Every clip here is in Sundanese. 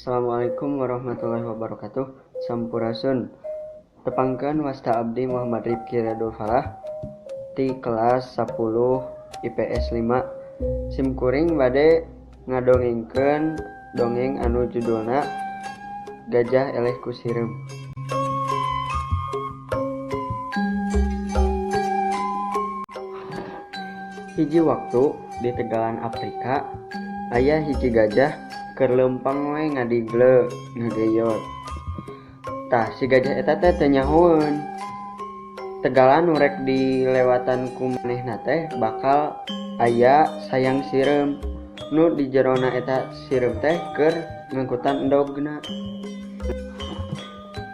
Assalamualaikum warahmatullahi wabarakatuh. Sampurasun. Tepangkeun wasta abdi Muhammad Rifki Redul Falah ti kelas 10 IPS 5. Sim kuring bade ngadongengkeun dongeng anu judulna Gajah Eleh Ku Sireum. Hiji waktu di tegalan Afrika aya hiji gajah keur leumpang we ngadigle ngageyot. Tah si gajah eta teh teu nyahoeun. Tegalan nu rek dilewatan ku manehna teh bakal aya sayang sireum nu di jerona eta sireum teh keur ngangkutan endogna.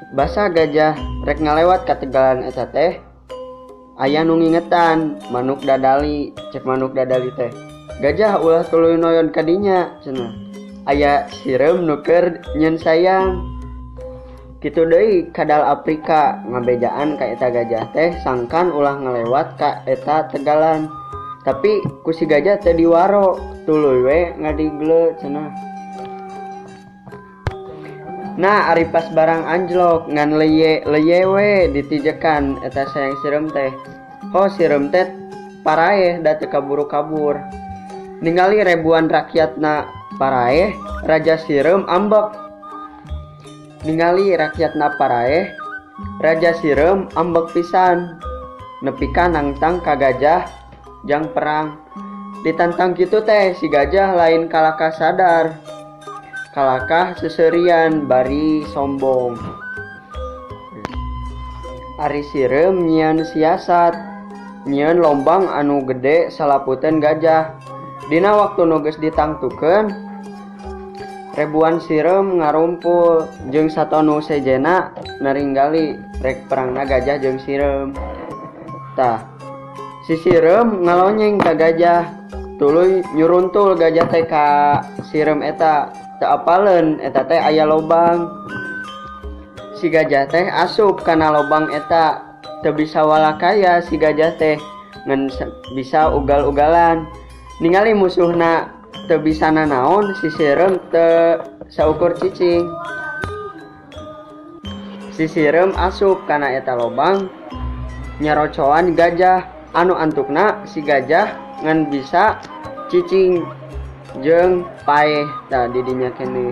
Basa gajah rek ngalewat ka tegalan eta teh aya nu ngingetan manuk dadali, cek manuk dadali teh, "Gajah ulah tuluy noyon ka dinya," cenah. Aya sireum nu keur nyeun sayang. Kitu deui kadal Afrika ngabejaan ka eta gajah teh sangkan ulah ngalewat ka eta tegalan. Tapi ku si gajah teh diwaro, tuluy we ngadigle cenah. Nah, ari pas barang anjlok ngan leye leye we ditijekan eta sayang sireum teh. Ho sireum teh paraeh da teu kaburu-kabur. Ningali ribuan rakyatna paraeh, raja sireum ambek. Ningali rakyatna paraeh, raja sireum ambek pisan. Nepi ka nangtang ka gajah jang perang. Ditantang kitu teh si gajah lain kalakah sadar. Kalakah seserian bari sombong. Ari sireum nyieun siasat, nyieun lombang anu gede salaputeun gajah. Dina waktu nu geus ditangtukeun, ribuan sireum ngarumpul jeung satonu sejenna naringgali rek perangna gajah jeung sireum. Tah, si sireum ngalonyeng ka gajah, tuluy nyuruntul gajah teh ka sireum eta. Teu apaleun eta teh aya lobang. Si gajah teh asup kana lobang eta, teu bisa walakaya si gajah teh ngan bisa ugal-ugalan. Ningali musuhna teu bisa nanaon, si sireum teu saukur cicing. Si sireum asup kana eta lobang nyarocoan gajah anu antukna si gajah ngan bisa cicing jeung paeh. Tah di dinya keneh.